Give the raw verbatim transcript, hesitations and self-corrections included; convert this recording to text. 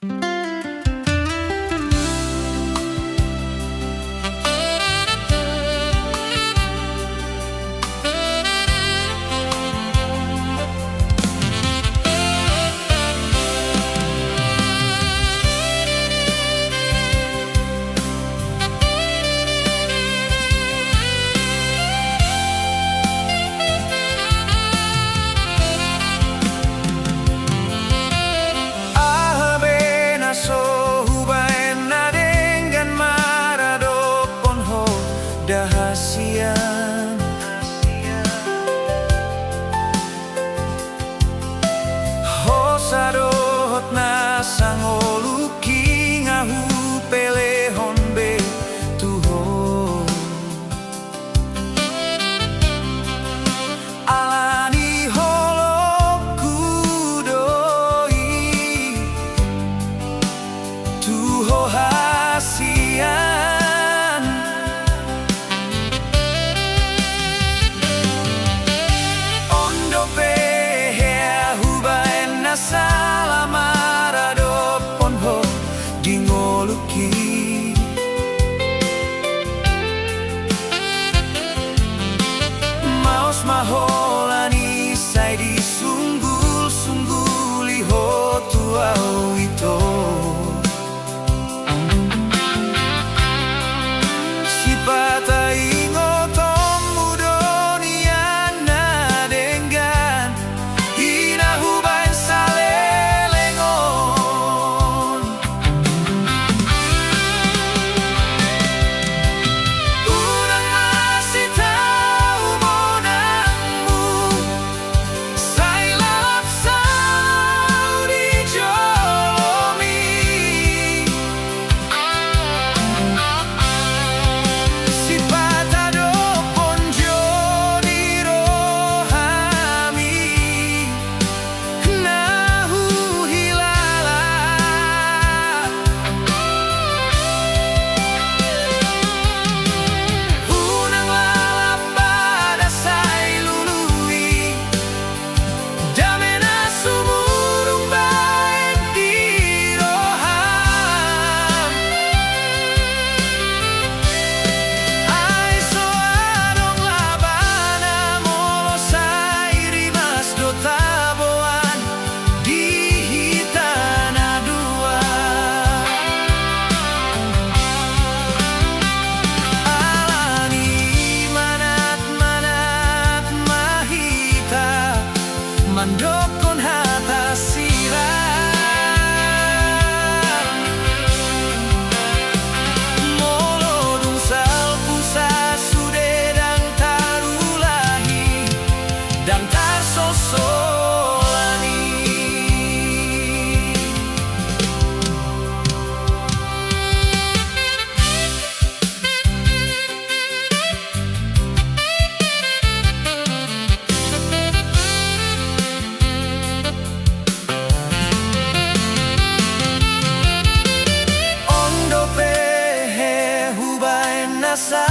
Aha be na so hubaen na denggan maradophon ho da hasian? Hosa dohot nasa ngolungki nga hupelehon be tu ho. Ala ni holongku do i tu ho hasian. On dope hea hubaen na sala maradophon ho di ngolungki. Maos ma holan i sai disunggulsungguli ho tu au ito. Sipata ingotonmu do nian na denggan i na hubaen saleleng on. Unang ma sitau monangmu, sai lalap saut di jolomi. Sipata dophon jo di rohami na huhilala. Unang lalap pada sai lului dame na sumurung baen di roham. Ai so adong labana molo sai rimas do taboan di hita na dua. Ala ni i manat, manat ma hita mandokkon hata sirang. Molo dung salpu sa sude ndang tarulahi, ndang tarsolsolan i. On dope hea hubaen na sa